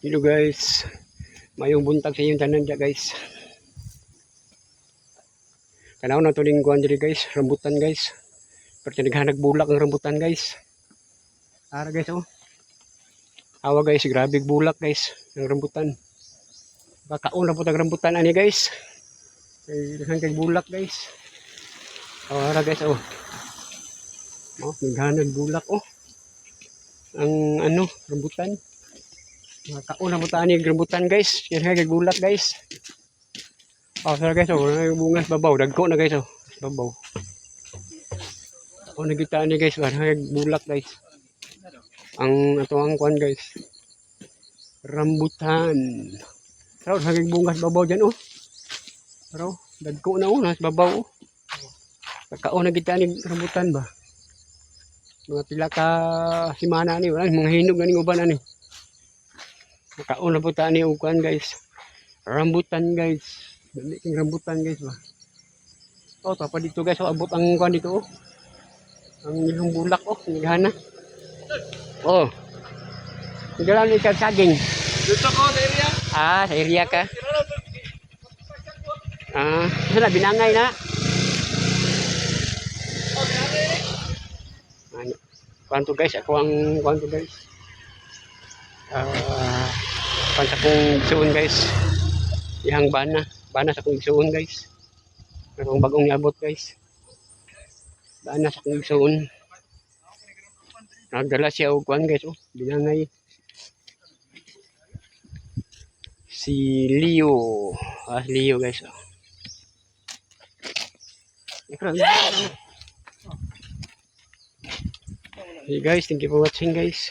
Hello guys. Maayong buntag sa inyong tanan dya, guys. Tanaw na to ning kuan diri, guys, rambutan, guys. Pero tinaghanag bulak ang rambutan, guys. Ara, guys, oh. Awa, guys, grabe bulak, guys, ng rambutan. Kakaon na po tag rambutan ani, guys. Kay daghan kay bulak, guys. Oh, ara, guys, oh. Oh, naghanag bulak, oh. Ang ano, rambutan. Makaon na po ta ani rambutan, guys. Yan kay bulak, guys. Oh, sara, guys, oh, wala bunga sa babaw, dagko na, guys, oh. Sa babaw. Ako nakita ani, guys, wala bulak, guys. Ang ato ang kuan, guys. Rambutan. Pero sa bunga sa babaw dyan, oh. Pero dagko na, oh, nasa babaw, oh. Kakaon na kita ni rambutan ba. Mga pila ka simana ni, wala mga hinog na ning uban ani. Makaon na po ta ni og kuan, guys. Rambutan, guys. Dami king rambutan, guys, ba. Oh, tapa dito, guys, oh, abot ang kuan dito, oh. Ang ilang bulak, oh, naghana. Oh. Nagala ni ka saging. Dito ko sa area. Ah, sa area ka. Ah, saan na binangay na? Ano? Kwanto, guys, ako ang kwanto, guys. Ah, kwan sa kong igsuon, guys. Ihang bana, bana sa kong igsuon, guys. Akong bagong niabot, guys. Bana sa kong igsuon. Nagdala siya og kwan, guys, oh, binangay. Si Leo. Ah, Leo, guys, oh. Hey guys, thank you for watching, guys.